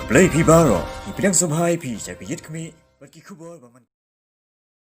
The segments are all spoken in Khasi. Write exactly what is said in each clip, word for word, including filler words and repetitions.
Khublei phi baroh, ngi pdiang sngewbha ïa phi sha ka Ïit Khmih bad ki khubor ba man.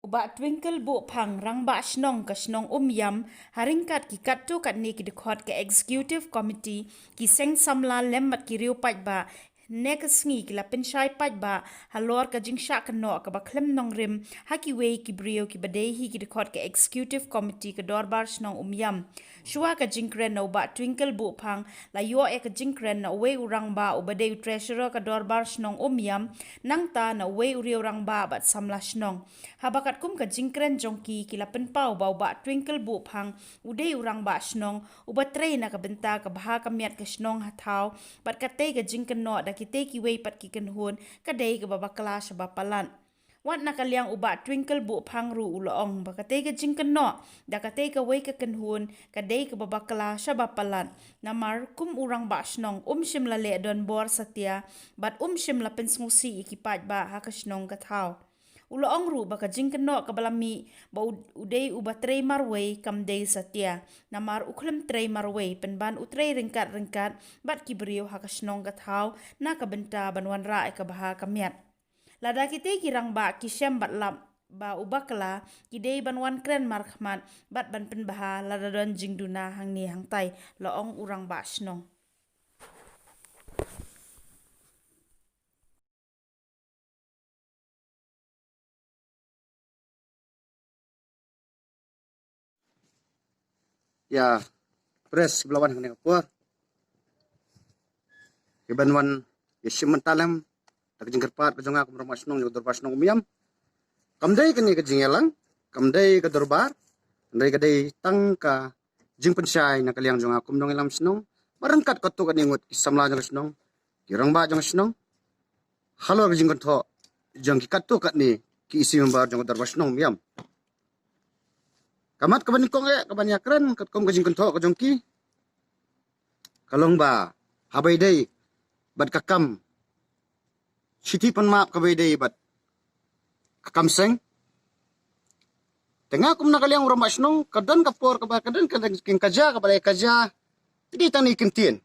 U Bah Twinkle Buhphang, Rangbah Shnong ka shnong Umïam, ha ryngkat ki katto katne ki dkhot ka Executive Committee, ki seng samla lem bad ki riew paidbah, hynne ka sngi ki la pynshai paidbah halor ka jingshah kynnoh kaba khlem nongrim ha kiwei ki briew kiba dei hi ki dkhot ka Executive Committee ka Dorbar Shnong Umïam. Shuwa ka jingkren na u Bah Twinkle Buhphang, la ïoh ïa ka jingkren na uwei u rangbah uba dei u Treasurer ka Dorbar Shnong Umïam, nangta na uwei u riew rangbah bad samla shnong. Haba katkum ka jingkren jong ki, ki la pynpaw ba u Bah Twinkle Buhphang u dei u rangbah shnong uba trei na ka bynta ka bha ka miat ka shnong ha thaw, bad katei ka jingkynnoh da kitei kiwei pat ki kynhun ka dei kaba bakla shaba palat. Wat na ka liang u Bah Twinkle Buhphang ruh u la ong ba katei ka jingkynnoh da katei kawei ka kynhun ka dei kaba bakla shaba palat. Namar kum u rangbah shnong um shym la leh donbor satia, bad um shym la pynsngewsih ïa ki paidbah ha ka shnong ka thaw. U la ong ruh ba ka jingkynnoh kaba la mih ba u, u dei uba trei marwei kam dei satia. Namar u khlem trei marwei, pynban u trei ryngkat ryngkat bad ki briew ha ka shnong ka thaw na ka bynta ban wanrah ïa ka bha ka miat. Lada kitei ki rangbah ki shem bad lap ba u bakla, ki dei ban wan kren markhmat bad ban pynbha lada don jingduna hangne hangtai, la ong u rangbah shnong. Ïa press ba la wan hangne ka por, ïa ban wan ïa shim bynta lem da ka jingkyrpad ka jong nga kum u rangbah shnong jong ka Dorbar Shnong Umïam. Kam dei kane ka jingïalang, kam dei ka dorbar, kam dei, ka dei tang ka jingpynshai na ka liang jong nga kum u nongïalam shnong, bad ryngkat katto katne ngut ki samla jong ka shnong, ki rangbah jong ka shnong, halor ka jingkynthoh jong ki katto katne ki EC member jong ka Dorbar Shnong Umïam. Ka mat kaba nyngkong eh, kaban ïakren katkum ka jingkynthoh ka jong ki, ka long ba haba ïadei bad ka kam shithi pan map kaba ïadei bad ka kam seng, te nga kum na ka liang u rangbah shnong, ka don ka por kaba, ka don ka, ka jia kaba la ka jia, te dei tang na ki kyntien.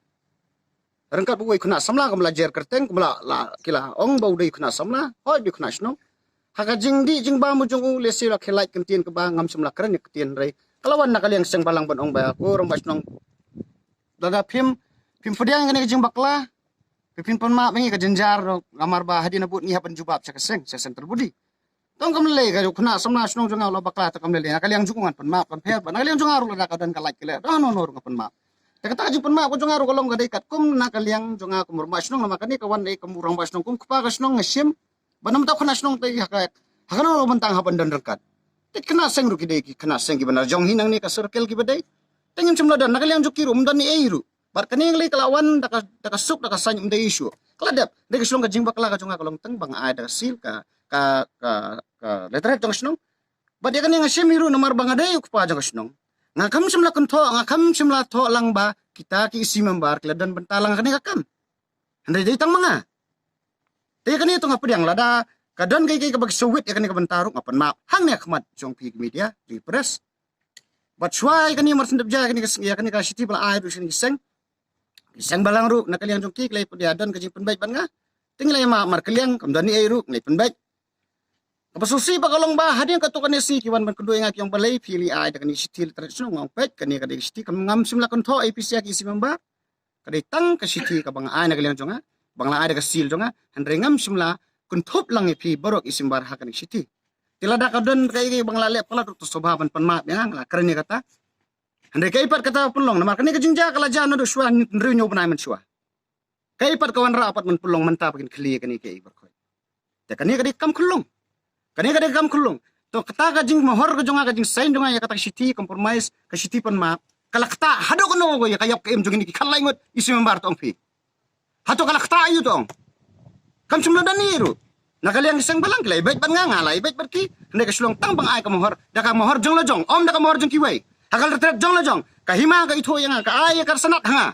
Ryngkat bad uwei u khynnah samla kumba la jer kyrteng, kumba la, la, ki la ong ba u dei u khynnah samla, hooid u dei u khynnah shnong. Ha ka jingdih jingbam u jong u, lehse la khie lait kyntien kaba ngam shym la kren ïa ka kyntien, hynrei ka la wan na ka liang seng balang ban ong ba ko rangbah shnong, lada phim, phim pdiang ïa kane ka jingbakla, phi, phin pan map ïa ngi, ka jynjar, namar ba hadien habud ngi hap ban jubab sha ka seng, sha central body. Tang kam lei, ka khynnah samla shnong jong nga u la bakla, tang kam lei, na ka liang jong u ngan pan map, kan pher, na ka liang jong nga ruh lada ka don ka lait ka leh, da no no ruh ngan pan map. Te kata ka jingpan map ka jong nga ruh ka long ka dei katkum na ka liang jong nga kum u rangbah shnong, namar kane ka wan ei kum u rangbah shnong, kum u kpa ka shnong nga shim. Ba namar u khynnah shnong te ha ka, ha kano ruh ban tang hap ban don ryngkat. Te khynnah seng ruh ki dei ki khynnah seng kiba na jong hi nangne ka circle kiba dei. Te ngim shym la don, na ka liang jong ki ruh ym don ei ei ruh. Bad kane ngi lei ka la wan da ka, da ka suk, da ka saiñ, ym dei issue. Ka la dep, dei ka shlong ka jingbakla ka jong nga ka long tang ba nga ai da ka seal ka, ka, ka, ka letterhead jong ka shnong. Bad ïa kane nga shim hi ruh namar ba nga dei u kpa jong ka shnong. Nga kam shym la kynthoh, nga kam shym la thoh lang ba kita ki EC member ki la don bynta lang kane ka kam. Hynrei dei tang ma nga. Te ïa kane to nga pdiang, lada ka don kiei kiei kaba ki shu wit ïa kane ka bynta ruh nga pan map hangne ha khmat jong phi ki media, jong ki press. Bad shuwa ïa kane mar shen dep jia ïa kane ka, ïa kane ka shithi ba la ai ruh sha kine ki seng, ki seng balang ruh na ka liang jong ki ki la ïa pynbeit, don ka jingpynbeit bad nga. Te ngi la ïa map markylliang, kam don ei ei ruh ngi la ïa pynbeit. Kaba sngewsih pat ka long ba hadien katto katne sngi ki wan ban kynduh ïa nga ki ong balei phi la ai da kane ka shithi, letterhead shnong, nga ong peit kane ka dei ka shithi, kam, ngam shym la kynthoh ei phi sha ki EC member. Ka dei tang ka shithi kaba nga ai na ka liang jong nga, ba nga la ai da ka seal jong nga, hynrei ngam shym la kynthup lang ïa phi baroh ki EC member ha kane ka shithi. Te lada ka don kaei kaei ba nga la leh palat ruh to sngewbha ban pan map ïa nga, nga la kren ïa kata. Hynrei kaei pat kata pynlong, namar kane ka jingjia ka la jia naduh shuwa hynriew hynñiew bnai mynshuwa. Kaei pat ka wanrah pat ban pynlong mynta ba kin khlieh ïa kane kaei baroh khoit. Te kane ka dei ka kam khyllung. Kane ka dei ka kam khyllung. To kata ka jingmohor ka jong nga, ka jingsaiñ jong nga ïa kata ka shithi compromise, ka shithi pan map, ka la ktah haduh kano ko ïa ka ïap ka im jong kine ki khatlai ngut EC member, to ong phi. Hato ka la ktah aïu, to ong. Kam shym la don ei ei ruh. Na ka liang ki seng balang ki la ïa beit bad nga, nga la ïa beit bad ki. Hynrei ka shu long tang ba nga ai ka mohor da ka mohor jong la jong, ym da ka mohor jong kiwei. Ha ka letterhead jong la jong, ka hima ka ithuh ïa nga, ka ai ïa ka sanad ha nga.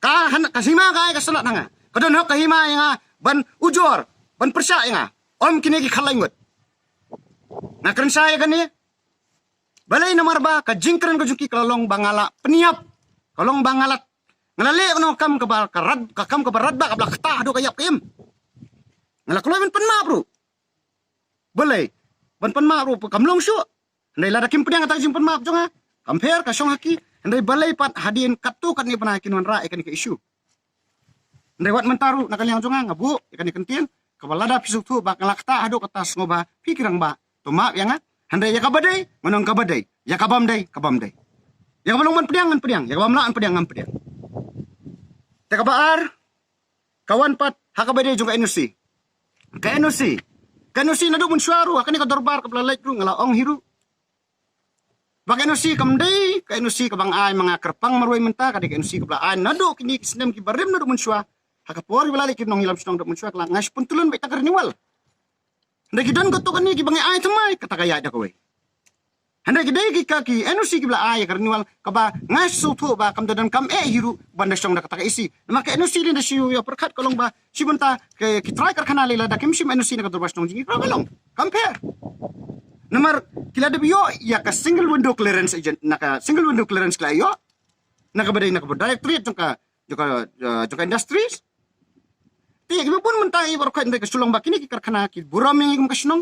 Ka han, ka hima ka ai ka sanad ha nga. Ka don hok ka hima ïa nga ban ujor, ban pyrshah ïa nga. Ym kine ki khatlai ngut. Nga kren shai ïa kane. Balei? Namar ba ka jingkren ka jong ki ka la long ba nga la pynïap. Ka long ba nga la, Nga la leh kano ka kam kaba ka rat, ka kam kaba rat ba kaba la ktah haduh ka ïap ka im. Nga la kloi ban pynmap ruh. Balei? Ban pynmap ruh kam long shuh. Hynrei lada kim pdiang kata ka jingpynmap jong nga, kam pher ka shong ha ki. Hynrei balei pat hadien katto katne bnai kin wanrah ïa kane ka issue. Hynrei wat mynta ruh na ka liang jong nga nga buh ïa kane ka ktien kaba lada phi sngewthuh ba nga la ktah haduh kata sngewbha phi ki rangbah to map ïa nga. Hynrei ïa kaba dei ngan ong kaba dei, ïa kaba ym dei kaba ym dei. Ïa kaba long ban pdiang ngan pdiang, ïa kaba ym lah ban pdiang ngan pdiang. Te kaba ar ka wan pat ha kaba dei jong ka N O C. Ka N O C, ka N O C naduh mynshuwa ruh ha kane ka dorbar kaba la leit ruh nga la ong hi ruh ba ka N O C kam dei ka N O C kaba nga ai ma nga kyrpang marwei mynta, ka dei ka N O C kaba la ai naduh kine ki snem kiba rim naduh mynshuwa. Ha ka por ba la leit ki nongïalam shnong naduh mynshuwa ka la nga shu pyntylun beit tang ka renewal. Hynrei ki don katto katne kiba nga ai thymmai kata ka ïaid da kawei. Hynrei ki dei ki ka ki N O C kiba la ai ka renewal kaba nga sngewthuh ba kam da don kam eh hi ruh ban da shong da kata ka E C. Namar ka N O C lei da shu ïa pyrkhat ka long ba shi bynta ki trai karkhana lei lada kim shim N O C na ka dorbar shnong jingïakynduh ka long kam pher. Namar ki la dep ïoh ïa ka single window clearance agent, na ka single window clearance ki la ïoh na kaba dei na kaba directorate jong ka, jong ka, eh, jong ka industries. Te ïa kiba bun mynta i baroh khoit hynrei ka shu long ba kine ki karkhana ki burom ïa ngi kum ka shnong.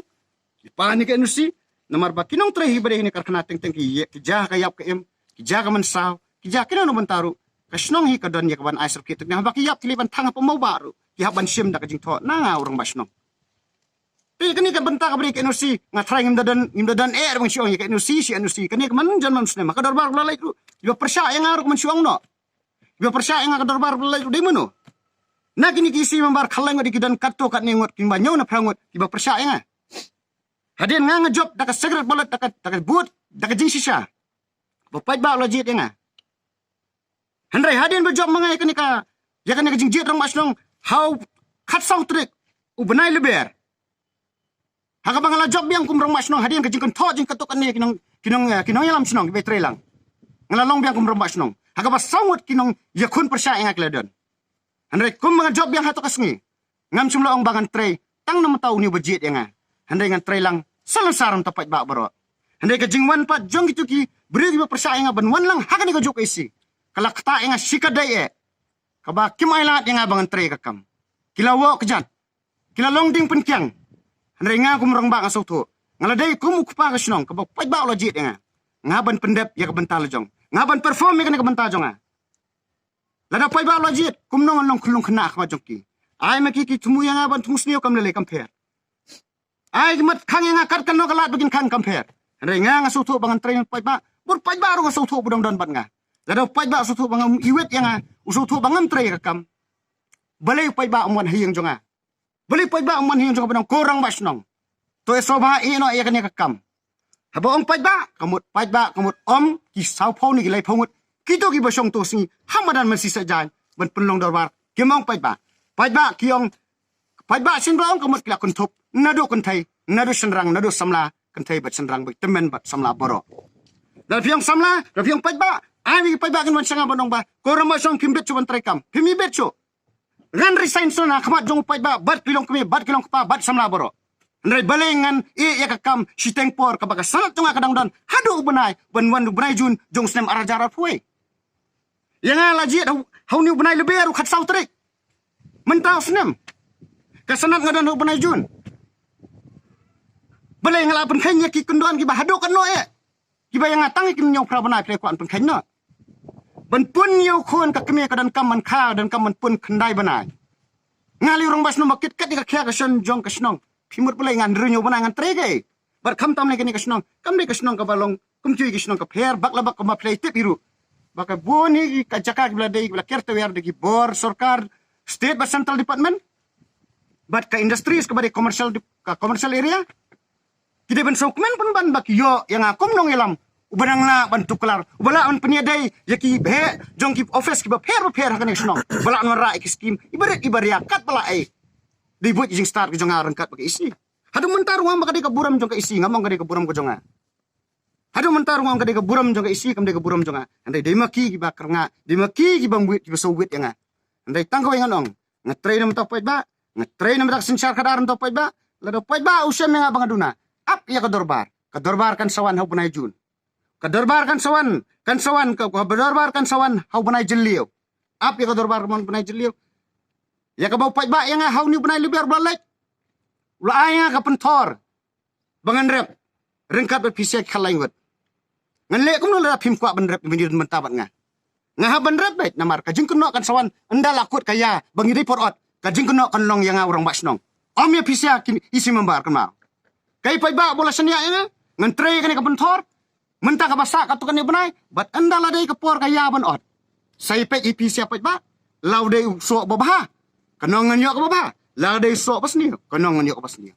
Ki pan ïa ka N O C namar ba ki nongtrei hi ba dei ha kine ki karkhana teng teng ki ïa, ki jia ha ka ïap ka im, ki jia ha ka mynsaw, ki jia ha kino kino bynta ruh. Ka shnong hi ka don ïa kaban ai certificate tang haba ki ïap ki leit ban thang ha Pamawbah ruh ki hap ban shim da ka jingthoh na nga u rangbah shnong. Te kane ka bynta kaba dei ka N O C nga tharai ngim da don, ngim da don eh ban shu ong ïa ka N O C, shi N O C. Kane ka man jan man snem ha ka dorbar ba la leit ruh iba pyrshah ïa nga ruh ka man shu ong noh. Iba pyrshah ïa nga ka dorbar ba la leit ruh dei mano? Na kine ki E C member khalai ngut ki don katto katne ngut kiba ñiew na phra ngut kiba pyrshah ïa nga. Hadien nga nga jop da ka secret ballot, da ka, da ka vote, da ka jingshisha ba paidbah u la jied ïa nga. Hynrei hadien ba jop ma nga ïa kane ka, ïa kane ka jingjied rangbah shnong ha u khatsaw tarik u bnai Lber, ha kaba nga la jop biang kum rangbah shnong hadien ka jingkynthoh jingkyntoh kane ki nong, ki nong, eh, ki nongïalam shnong kiba trei lang. Nga la long biang kum rangbah shnong ha kaba saw ngut ki nongïakhun pyrshah ïa nga ki la don. Hynrei kum ba nga jop biang ha kato ka sngi ngam shym la ong ba ngan trei tang na mynta une uba jied ïa nga. Hynrei ngan trei lang salonsar na bynta paidbah baroh. Hynrei ka jingwan pat jong kito ki briew kiba pyrshah ïa nga ban wan lang ha kane kajuh ka E C ka la ktah ïa nga shikatdei eh. Kaba kim ailad ïa nga ba ngan trei ka kam. Ki la wok kjat, ki la long ding pynkiang. Hynrei nga kum rangbah nga sngewthuh nga la dei kum u kpa ka shnong kaba paidbah u la jied ïa nga. Nga ban pyndep ïa ka bynta la jong, nga ban perform ïa kane ka bynta jong nga. Lada paidbah u la jied kumno ngan long khyllung khynnah ha khmat jong ki? Ai ma ki ki thmu ïa nga ban thmu sniew kam lei lei kam pher. Ai ki mat khang ïa nga kat kano ka lad ba kin khang kam pher. Hynrei nga nga sngewthuh ba ngan trei na paidbah. Bad paidbah ruh nga sngewthuh ba dang don bad nga. Lada paidbah u sngewthuh ba ngam iwit ïa nga, u sngewthuh ba ngam trei ka kam, balei paidbah um wan ha ïing jong nga? Balei paidbah um wan ha ïing jong nga ban ong ko rangbah shnong? To e sngewbha ïeh noh ïa kane ka kam. Haba ong paidbah ka mut paidbah, ka mut ym ki sawphew ne ki laiphew ngut kito kiba shong to sngi ha madan Mynshisha Jaiñ ban pynlong dorbar. Kim ong paidbah, paidbah ki ong, paidbah shin ba ong ka mut ki la kynthup naduh kynthei naduh shynrang, naduh samla, kynthei bad shynrang bad tymmen bad samla baroh. Da phi ong samla, da phi ong paidbah, ai wi paidbah kin wan sha nga ban ong ba ko rangbah shnong phim bit shuh ban trei kam, phim ïa bit shuh. Ngan resign shuh na khmat jong u paidbah bad ki long kmie bad ki long kpa bad samla baroh. Hynrei balei ngan ïeh ïa ka kam shiteng por kaba ka sanad jong nga ka dang don haduh u bnai ban wan u bnai Jun jong u snem ar hajar arphew wei. Ïa nga la jied ha u, ha une u bnai Lber u khatsaw tarik mynta u snem. Ka sanad nga don ha u bnai Jun. Balei nga la pynkheiñ ïa ki kyndon kiba haduh katno eh? Kiba ïa nga tang ïa ki hynñiew phra bnai phi kwah pynkheiñ noh. Ban pun ïa u khun ka kmie ka donkam ban kha, donkam ban pun khyndai bnai. Nga lei u rangbah shnong ba kit kat ïa ka khia ka shon jong ka shnong. Phi mut balei ngan hynriew hynñiew bnai ngan trei kaei? Bad khamtam lei kane ka shnong kam dei ka shnong kaba long kumjuh ïa ki shnong ka pher bak la bak kumba phi la tip hi ruh ba ka bun hi ka jaka kiba la dei kiba la ker tawiar da ki bor sorkar, state bad central department. Bad ka industries kaba dei commercial dep-, ka commercial area. Ki dei ban sngewkmen pynban ba ki ïoh ïa nga kum nongïalam uba dang lah ban tuklar, uba lah ban pynïadei ïa ki bheh jong ki office kiba pher ba pher ha kane ka shnong, ba lah ban wanrah ïa ki skim iba rit iba ria katba lah ei. Dei buit ki jingstad ka jong nga ryngkat bad ka E C. Haduh mynta ruh ngam ong ba ka dei ka burom jong ka E C, ngam ong ka dei ka burom ka jong nga. Haduh mynta ruh ngam ong ka dei ka burom jong ka E C, kam dei ka burom jong nga. Hynrei dei ma ki kiba kyrngah, dei ma ki kiba mut, kiba sngewwit ïa nga. Hynrei tang kawei ngan ong, nga trei na bynta u paidbah, nga trei na bynta ka synshar khadar na bynta u paidbah. Lada u paidbah u shem ïa nga ba nga duna, ap ïa ka dorbar. Ka dorbar kan sa wan ha u bnai Jun. Ka dorbar kan sa wan, kan sa wan, ka, ka dorbar kan sa wan ha u bnai Jylliew. ap ïa ka dorbar ka mon bnai jylliew. Ïa kaba u paidbah ïa nga ha une u bnai Lber ba la leit, u la ai ïa nga ka pynthor ba ngan rep ryngkat bad phi sha ki khatlai ngut. Ngan leh kumno lada phim kwah ban rep ïa mynta bad nga? Nga hap ban rep beit namar ka jingkynnoh kan sa wan ynda la kut ka ïa ba ngi dei por ot, ka jingkynnoh kan long ïa nga u rangbah shnong, ym ïa phi sha ki EC member. Kynmaw, kaei paidbah ba la shaniah ïa nga? Ngan trei kane ka pynthor mynta kaba sah katto katne bnai, bad ynda la dei ka por ka ïa ban ot, sa ïa peit ïa phi sha paidbah. La u dei u soh ba bha, ka nong ngan ïoh kaba bha. La dei u soh ba sniew, ka nong ngan ïoh kaba sniew.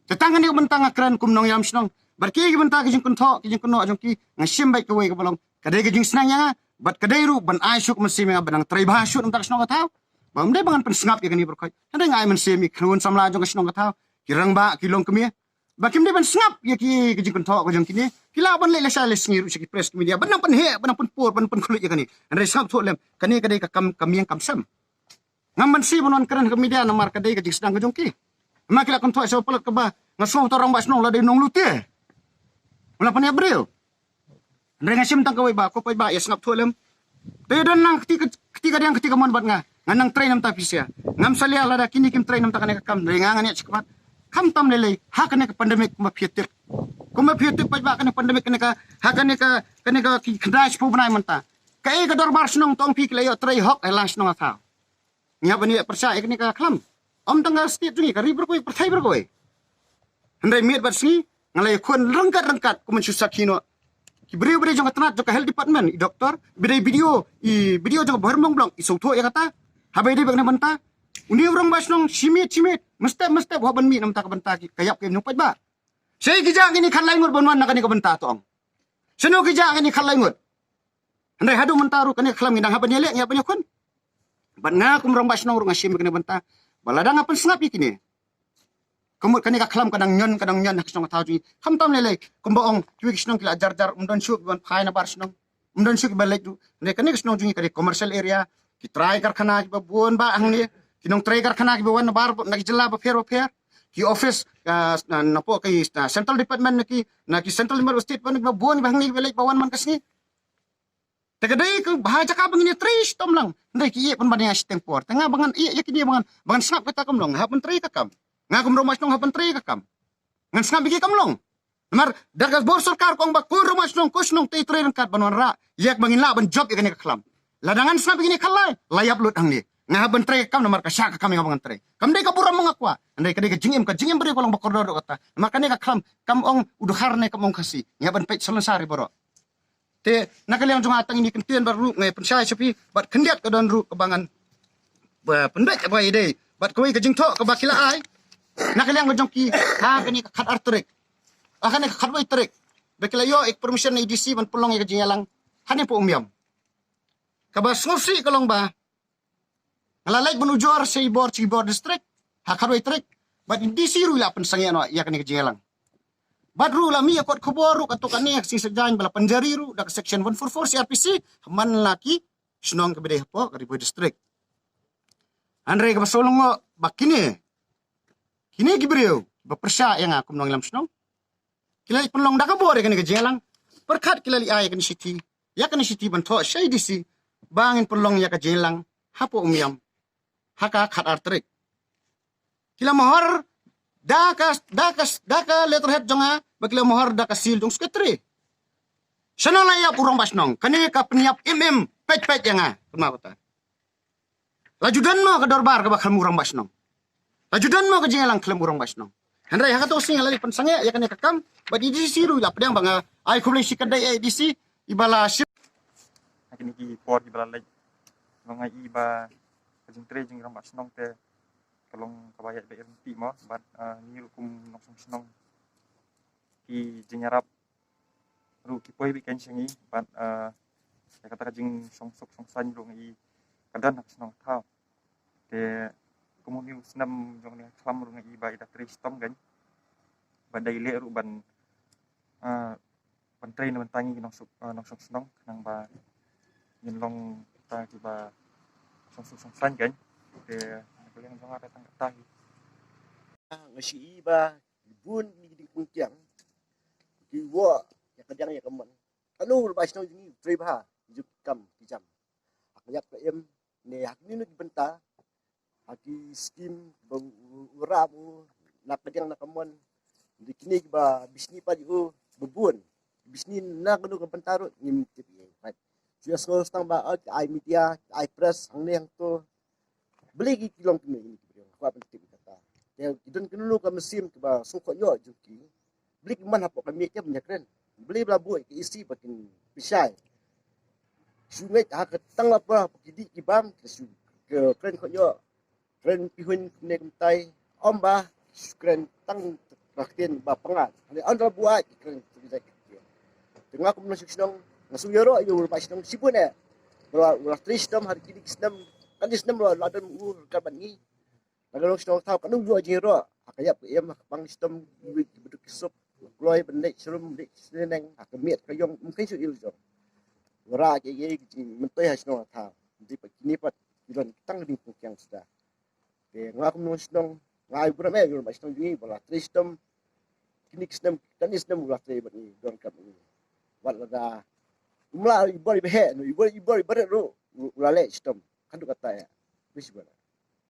Te tang kane ka bynta nga kren kum nongïalam shnong bad kiei ki bynta ki jingkynnoh, ki jingkynnoh jong ki, nga shim beit kawei kaba long ka dei ka jingsneng ïa nga bad ka dei ruh ban ai shuh ka mynsiem ïa nga ban nang trei bha shuh na ka bynta ka shnong ka thaw. Ba ym dei ba ngan pynsngap ïa kane baroh khoit, hynrei nga ai mynsiem ïa ki khun samla jong ka shnong ka thaw, ki rangbah, ki longkmie, ba kim dei ban sngap ïa ki, ki jingkynnoh ka jong kine. Ki lah ban leit lashai lashisngi ruh sha ki press, ki media, ban nang pynheh, ban nang pynpur, ban pynkhlaiñ ïa kane. Hynrei sngap thuh lem, kane ka dei ka kam, ka miang kam sem. Ngam mynsiem ban wan kren ha ka media namar ka dei ka jingsdang ka jong ki. Namar ki la kynnoh sha u palat kaba nga sngew uta u rangbah shnong la dei nonglute, u la pynïap briew. Hynrei nga shim tang kawei ba, ko paidbah, ïa sngap thuh lem. Te don nang kti ka, kti kadiang kti kamon bad nga, ngan nang trei na ka bynta phi sha. Ngam salia lada kine kim trei na ka bynta kane ka kam, hynrei nga ngan ïa shikmat. Khamtam lei lei ha kane ka pandemic, kumba phi tip, kumba phi tip paidbah, kane ka pandemic, kane ka, ha kane ka, kane ka ki khyndai shiphew bnai mynta, kaei ka dorbar shnong tang phi ki la ïoh trei hok ha la shnong ka thaw? Ngi hap ban ïa pyrshah ïa kane ka khlam. Ym tang ka state jong ngi, ka ri baroh kawei, pyrthei baroh kawei. Hynrei miet bad sngi nga la ïakhun ryngkat ryngkat kum ban shu sakhi noh. Ki briew, briew jong ka tnat jong ka health department, i doktor, ba dei BDO, i BDO jong ka Bhoirymbong Block, i sngewthuh ïa kata. Haba ïadei bad kane ka bynta, une u rangbah shnong shi miet shi miet, mynstep mynstep u hap ban mih na ka bynta ka ïap ka im jong u paidbah. Shaei ki jia kine khatlai ngut ban wan na kane ka bynta, to ong? Shano ki jia kine khatlai ngut? Hynrei haduh mynta ruh kane ka khlam ngi dang hap ban ïaleh, ngi hap ban ïakhun. Bad nga kum rangbah shnong ruh nga shim ïa kane ka bynta ba lada nga pynsngap ïa kine, ka mut kane ka khlam ka dang ñion, ka dang ñion ha ka shnong ka thaw jong ngi. Khamtam lei lei, kumba ong kiwei ki shnong ki la jar jar, ym don shuh kiba wan phai na bar shnong, ym don shuh kiba leit ruh. Hynrei kane ka shnong jong ngi ka dei commercial area, ki trai karkhana kiba bun bha hangne, ki nongtrei karkhana kiba wan na bar, na ki jylla bapher bapher, ki office, ah, na, napoh ki, na central department, na ki, na ki central department, state department, kiba bun bha hangne kiba leit ba wan man ka sngi. Te ka dei ka bha jaka ba ngin ïa trei shitom lang. Hynrei ki ïeh pynban ïa nga shiteng por. Te nga ba ngan ïeh ïa kine, ba ngan, ba ngan sngap kata kam long, nga hap ban trei ka kam. Nga kum rangbah shnong hap ban trei ka kam. Ngan sngap ïa ki kam long. Namar da ka bor sorkar ka ong ba ko rangbah shnong, ko shnong te trei ryngkat ban wanrah ïa kaba ngin lah ban jop ïa kane ka khlam. Lada ngan sngap ïa kine khatlai, la ïap lut hangne. Nga hap ban trei ka kam namar ka shah ka kam ïa nga ba ngan trei. Kam dei ka burom ba nga kwah, hynrei ka dei ka jingim, ka jingim briew ka long ba kordor ruh kata. Namar kane ka khlam kam ong u Dkhar ne kam ong Khasi. Ngi hap ban peit salonsar ïa baroh. Te na ka liang jong nga tang ine i kyntien bad ruh nga ïa pynshai sha phi, bad khyndiat ka don ruh kaba ngan, ba pynbeit ba ïadei bad kawei ka jingthoh kaba ki la ai na ka liang ka jong ki ha kane ka khatar tarik, ha kane ka khatwei tarik, ba ki la ïoh ïa ka permission na i DC ban pynlong ïa ka jingïalang hangne hapoh Umiam. Kaba sngewsih ka long ba nga la leit ban ujor sha i bor, sha i bor district ha khatwei tarik, bad i DC ruh i la pynsangeh noh ïa kane ka jingïalang. Bad ruh la mih ïa kot khubor ruh katto katne ha ka sngi Saitjaiñ ba la pynjari ruh da ka section one four four CrPC ha man la ki shnong kiba dei hapoh ka Ri Bhoi district. Hynrei kaba sngewlyngngoh ba kine, kine ki briew ba pyrshah ïa nga kum nongïalam shnong, ki la leit pynlong da ka bor ïa kane ka jingïalang. Pyrkhat ki la leit ai ïa kane shithi, ïa kane shithi ban thoh sha i DC ba ngin pynlong ïa ka jingïalang hapoh Umiam ha ka khatar tarik. Ki la mohor da ka, da ka, da ka letterhead jong nga, bad ki la mohor da ka seal jong secretary. Shano la ïap u rangbah shnong? Kane ka pynïap im im peit peit ïa nga, kynmaw kata. La ju don mo ka dorbar kaba khlem u rangbah shnong? La ju don mo ka jingïalang khlem u rangbah shnong? Hynrei ha kato ka sngi nga la leit pynsangeh ïa kane ka kam bad i DC ruh i la pdiang, ba nga ai khublei shikatdei ïa i DC iba la shim. Ha kine ki por kiba la leit, nga ïohi ba ka jingtrei jong i rangbah shnong te ka long kaba ïaid beit ryntih mo, bad, ah, ngi ruh kum nongshong shnong, ki jingïarap ruh ki poi beit kein sha ngi, bad, ah, ïa kata ka jingshongsuk shongsaiñ ruh nga ïohi ka don ha ka shnong ka thaw. Te kum une u snem jong kane ka khlam ruh nga ïohi ba i da trei shitom kein, bad da i leh ruh ban, ah, ban trei na bynta ngi ki nongsuk, ah, nongshong shnong, khnang ba ngin long kita kiba shongsuk shongsaiñ kein. Te na ka liang jong nga te tang katta hi. Nga shu ïohi ba bun kine ki diengphna kiang ki ïoh ïa ka diang ïa ka mon. Ka long ba shnong jong ngi trei bha, ju kam ki jam. Ha ka ïap ka im, ne ha kino kino ki bynta, ha ki skim ba u, u, u rah u na ka diang na ka mon. Dei kine kiba bishni pat ïa u ba bun, bishni na kano ka bynta ruh ngim tip ïa. Hooid, shu ïa sngew tang ba, oh, ki ai media, ki ai press hangne hangto. Balei ki, ki long kumne, kine ki briew? Nga kwah ban tip ïa kata. Te ki don kano kano ka mynsiem kiba sngewkhohñioh jong ki. Balei ki man hapoh ka miej ki ban ïakren? Balei ba la buh ïa ka A C ba kin pynshai? Shu ngeit ha ka tang la ba ki dih ki bam, ki shu kren khohñioh, kren pihuiñ kumne kumtai. Ym ba shu kren tang ba ktien ba pyngngad. Hynrei ynda la buaid ki kren. Te nga kum u nongshong shnong nga shu ïaroh ïa u rangbah shnong shibun eh ba la, u la trei shitom ha kine ki snem, kane snem la, la don u ryngkat bad ngi. La ka nongshong shnong thaw ka nongïoh jingïaroh ha ka ïap ka im, ha ka pang shitom, iwei ki baduk ki suk, kloi ban leit sharum leit shaneng, ha ka miet ka ïong, ym kheiñ shuh ïa la jong. Wanrah kiei kiei ki jingmyntoi ha shnong ha thaw. Dei pat kine pat ki don tang ka jingpynkiang suda. Te nga kum u nongshong shnong nga ai burom eh ïa u rangbah shnong jong ngi ba la trei shitom kine ki snem, kane snem u la trei bad ngi, don ryngkat bad ngi. Wat lada um lah i bor i ba heh, no, i bor, i bor i ba rit ruh u la leh shitom. Kan dei kata ïa. Bishni ba.